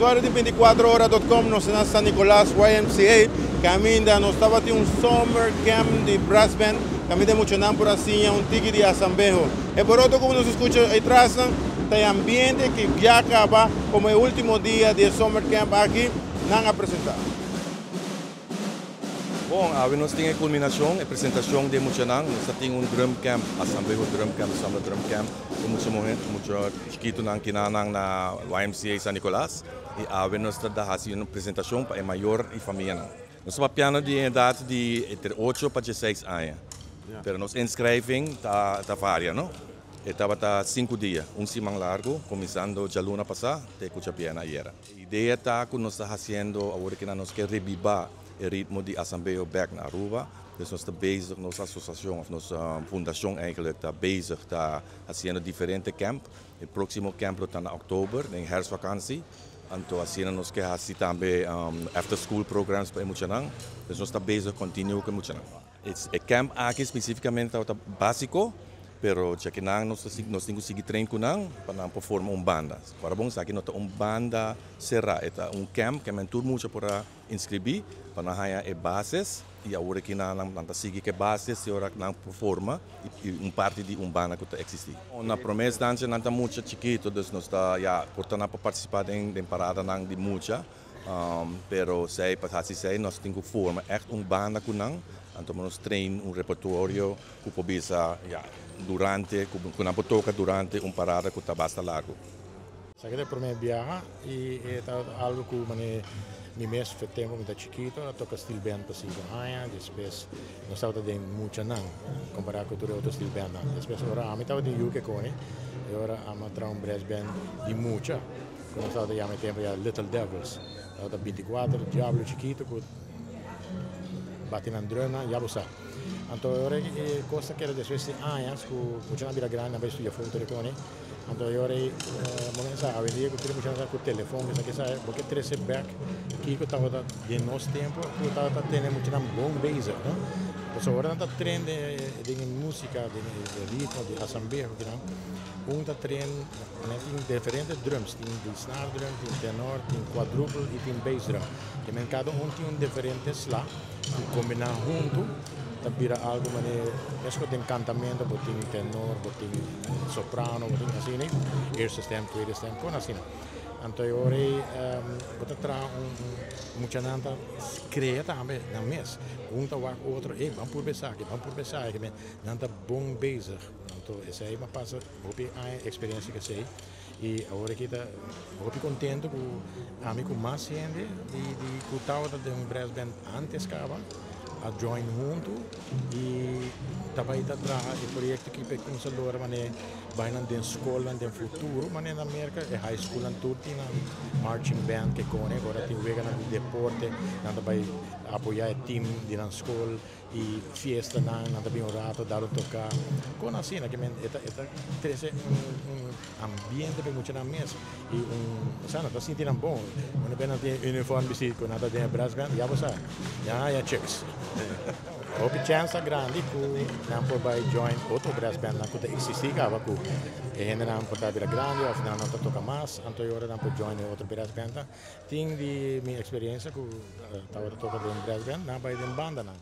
Usuario di 24ora.com, nos na San Nicolas YMCA, caminda nos tabatin un summer camp di brass band, caminda muchanan por a siña un tiki di asambeho. E boroto cu nos scucha atras ta e ambiente cu ya a caba como e ultimo dia di summer camp aki, nan a presenta. Bon, awe nos tin e culminacion, e presentacion di muchanan. Nos tin un drum camp, Asambeho Drum Camp, Summer Drum Camp, cu mucha muhe, mucha chikito nan kinanan na YMCA San Nicolas. Y awe nos ta haciendo un presentacion pa mayor y famia. Nos ta papiando di edad di entre 8 pa 16 aña. Pero nos inschrijving ta varia, no? E tabata 5 dia, un siman largo, cuminsando dialuna pasa, te cu diabierna ayera. E idea ta cu nos ta haciendo awor cu nos kier reviva e ritmo di Asambeho back na Aruba. Dus nos ta bezig, nos asociacion, of nos fundacion eigenlijk, ta bezig, ta haciendo diferente camp. E proximo camp ta na october, den herfstvakantie. Anto, asina nos kier haci tambe after school programs pa muchanan. Dus nos ta bezig continu cu muchanan. E camp aki specificamente ta basico, pero ya cu nan nos tin cu sigui train cu nan pa nan por forma un banda. Awor bon, aki no ta un banda cera, ta un camp cu men tur mucha por inscribi pa nan haya e bases y awor cu nan nan ta sigui cu bases y ora nan por forma y un parti di un banda cu ta existi. Na prome instancia nan ta mucha chikito, dus nos ta ya por ta nan pa participa den parada nan di mucha, pero esey pa haci esey nos tin cu forma echt un banda cu nan, anto nos train un repertorio cu por bisa ya durante cu nan por toca durante un parada cu ta basta largo. Esaki ta e prome biaha y ta algo cu mane mi mes fe tempo mi ta chikito a toca steel band pa 5 aña. Despues nos tabata den muchanan compara cu tur otro steel band nan. Despues ora ami tabata den UK cone y ora ami a traha un brass band di mucha cu nos tabata yama e tempo ya Little Devils. Tabata 24 diablo chikito cu bati nan drum nan, ya bo sa. Anto ora e cos ta keda despues di aña cu muchanan bira grandi, nan bay studia foto de cone. Anto ora momento sa awendia cu tur muchanan sa cu telefon cu sa bo ke trece back kico tabata den nos tempo cu tabata tene muchanan bon bezig, no? Pasobra ora nan ta train den e musica, den e ritmo di asambeho kinan, un ta train, nan tin diferente drums, tin di snare drum, tin tenor, tin quadruple y tin bass drum. Ke men cada un tin un diferente sla cu combina hunto ta bira algo mane mesco den cantamento: bo tin tenor, bo tin soprano, bo tin asina, eerste stem, tweede stem, con asina. Anto ora bo ta traha un muchanan ta crea tambe nan mes. Un ta wak otro, "Hey, ban purba esaki, ban purba esaki." Nan ta bon bezig. Anto esey m'a pasa hopi aña experiencia cu esey y awor aki ta hopi contento cu ami cu mas hende di cu tabata den un brass band antes caba a join hunto y tabata ta traha e proyecto aki pa cuminsa logra mane bay nan den scol den futuro. Mane na Merca e high school nan tur tin nan marching band ke cone ora tin wega nan di deporte, nan ta bay apoya e team di nan scol y fiesta nan, nan ta bin un rato dar un toca con asina. Ke men eta trece un ambiente pa muchanan mes y un, o sea, nan ta sinti nan bon. Unda nan tin uniform bisti cu nan ta den brass band, ya bo sa, ya ya chicks. Hopi chance grandi cu nan por bay join otro brass band nan cu ta existi caba, cu e hende nan por ta bira grandi of nan no ta toca mas, anto ora nan por join e otro brass band. Tin di mi experiencia cu tabata toca den brass band, nan bay den banda nan.